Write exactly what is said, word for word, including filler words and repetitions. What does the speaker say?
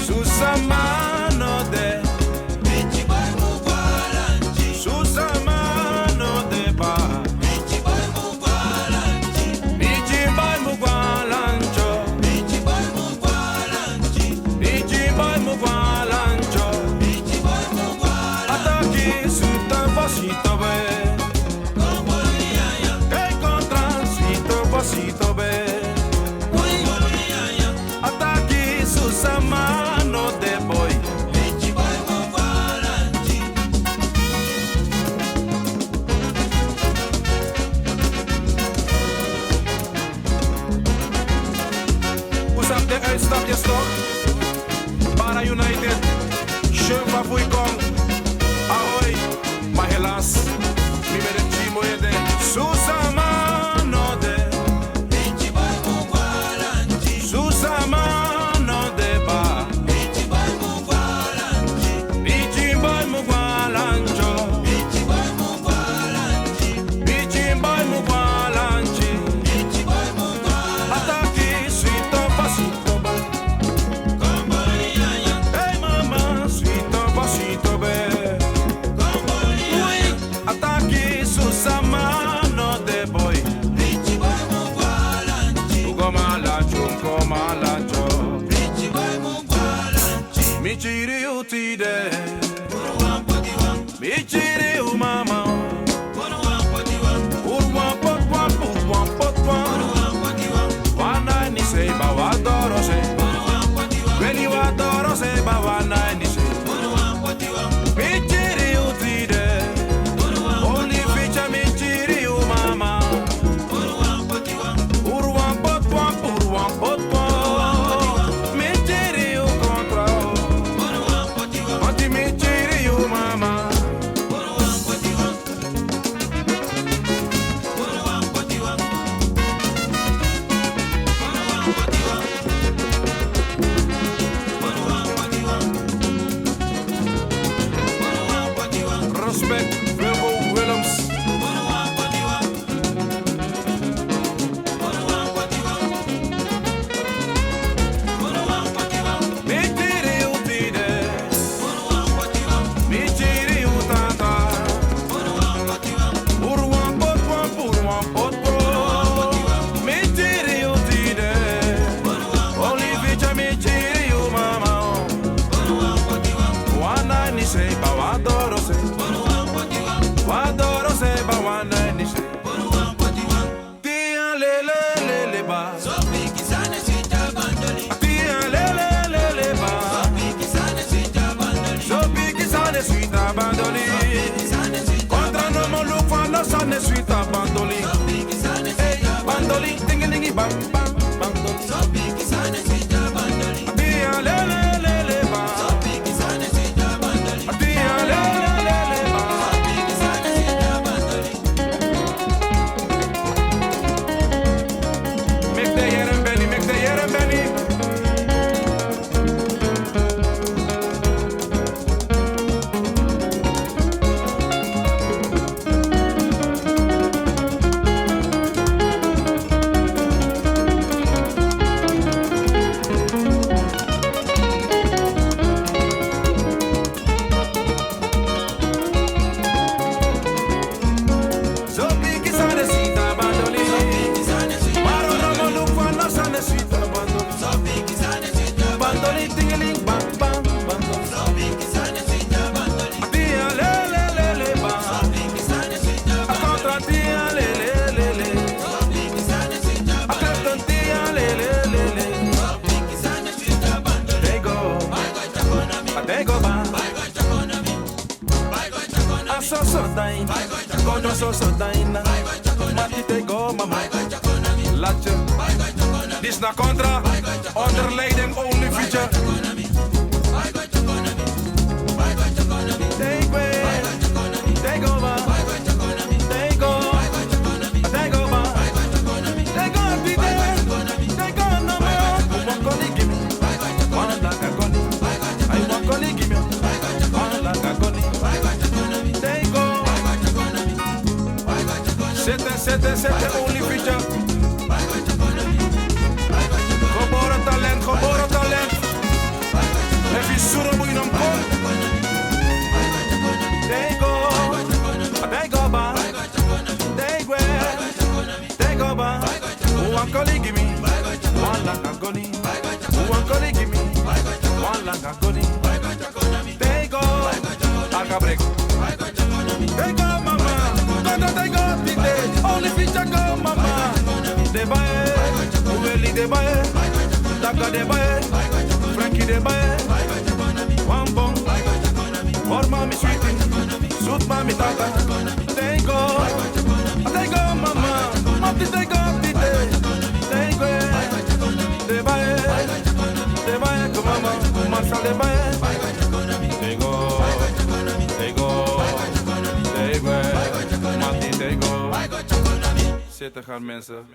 Susama no de. Susama no de ba. Pikin boy mu gwa lancho. Pikin boy mu gwa lancho. A taki suta pasito be. Kei kontra suta pasito be. A taki susama no de boy. Un sabi den uitstapjes toch? Para United, Shen Fafui Kong, Ahoy, maar helaas, mi ben de timo ede. Susama no de. Susama no de ba. Pikin boy mu gwa lancho. Pikin boy mu gwa lanchi. A taki suto pasito be. Hey mama, suto pasito be. Ui, a taki susama no de boy. Ugo malacho, ugo malacho. Mi kiri yu tide. Mi kiri yu mama. Puru wan pot wan, puru wan pot wan. Wan na ini sei ba wan doro sei. Weli wan doro sei ba wan na ini sei. Mi kiri yu tide. Oli ficha mi kiri yu mama. Puru wan pot wan, puru wan pot wan. Mi kiri yu kontra. Wan di mi kiri yu mama. Respect, Wilco Willems. Mi kiri yu tide. Mi kiri yu tata. Puru wan pot wan, puru wan pot wan. Mi kiri yu tide. Oli ficha mi kiri yu mama. Wan na ini sei ba wan doro sei. Wan doro sei ba wan na ini sei. Tia lele lele ba. Tia lele lele ba. So pikin sani switi a Bandoli. Kontra no mu luku fa no sani switi a Bandoli. Hey, Bandoli, tingilingi bang, bang, Bandoli. Tia lele lele ba. Tia lele lele ba. Meki den yere en beni, meki den yere en beni. So pikin sani switi a Bandoli. Maro no mu luku fa no sani switi a Bandoli. Bandoli tingiling bang bang bang. Tia lele lele ba. A kontra tia lele lele. A kreften tia lele lele. Tego. A tego ba. A soso dain. Kontra soso dain na. Mati tego mama. Latje. Disi na kontra. Onder leiding Only Feature. Take way. Take over. Take go. Take over. Take go, take go, no more. One like a gun. I want to give me. One like a gun. Take go. Sete only feature. Geboren talent, geboren talent. Efi suru bui nam kon. Deigo, deigo ba, deigo, deigo ba. Wan koli gi mi, wan langa goni. Wan koli gi mi, wan langa goni. Deigo, aka break. Deigo mama, kodo deigo tide. Only feature go mama. Deba e, Uweli deba e, Daga deba e, Frankie deba e. Wan bon, hori mami switi, sutu mami tata. Deigo, deigo mama, mati deigo tide. Deigo e, deba e, deba e, go mama, Marshall deba e. Deigo, deigo, deigo e, mati deigo. Zit er gaan mensen.